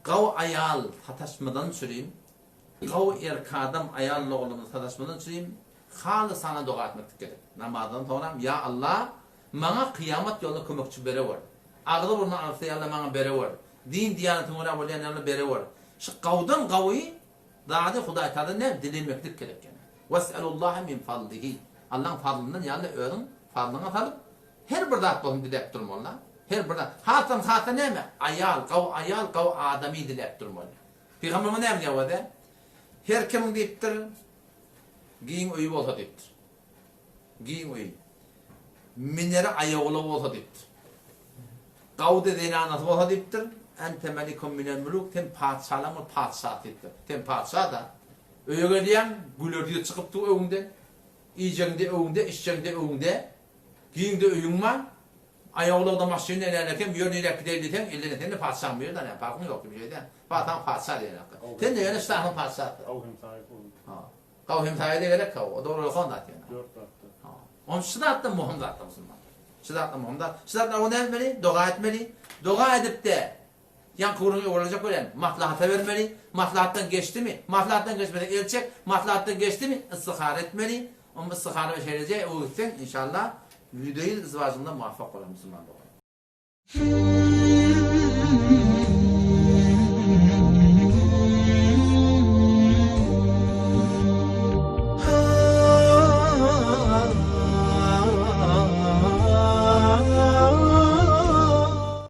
Gawy aýal sataşmadan çürim, gawy erkadam aýal logluny sataşmadan çürim, halysana doga etmeklik gerek. Namazdan soňram, Ýa Alla, maňa kyýamat ýolunda kömekçi berewer. Agzy-burny arassa ýaly maňa berewer. Din-diýanatyňa görä bolýan ýaly berewer. Şu gawudan gawy zady Hudaýtagaladan näme dilemeklik gerek ýene. Wes'elullaha min fadlihi. Allaň fazlyndan ýaly özüň fazlyňa salyp, Her bir zat bolsun diläp durmaly-da. Her bir zat. Hasam hasa näme? Aýal, gawy aýal, gawy adamy diläp durmaly. Pygamberimiz näme diýýär özi? Her kimiň diýipdir, giň öýi bolsa diýipdir. Giň öýi. Mineri aýagulag bolsa diýipdir. Gawuda zenanasy bolsa diýipdir. Ente melikum minel muluk, sen patyşalaryň bir patyşasy diýipdir. Sen patyşa-da. Öýe gelýäň, güler ýüz çykyp dur öňüňden. Iýjegiň-de öňüňde, içjegiň-de öňüňde. Giňde öýüň bar. Aýagulagda maşyn nälekem, ýör niräk gideýin diýseň, elden sen-de patyşaň bu ýerde, näme parkyň ýok diýip şeýdýän. Barsaň patyşa diýen hakda. Sen-de ýöne ştatyň patyşasy. Gaw hemsaýa bolun. Ha. Gaw hemsaýa-da gerek hawa, o dogry ýokan zat ýöne. Dört zatda. Ha. Onuň şu zatda möhüm zatda musulman. Şu zatda möhüm zat. Şu zatlar o näme etmeli? Doga etmeli. Doga edip-de, Ýaňky gürrüňi öwrenjek bolýan. Maslahata bermeli. Maslahatdan geçdimi? Maslahatdan geçmese el çek. Maslahatdan geçdimi? Istihara etmeli. Oňa istihara we şeýleje öwütseňinşallah ýüzde ýüz izwajyňda muwaffak bolar musulman dogan.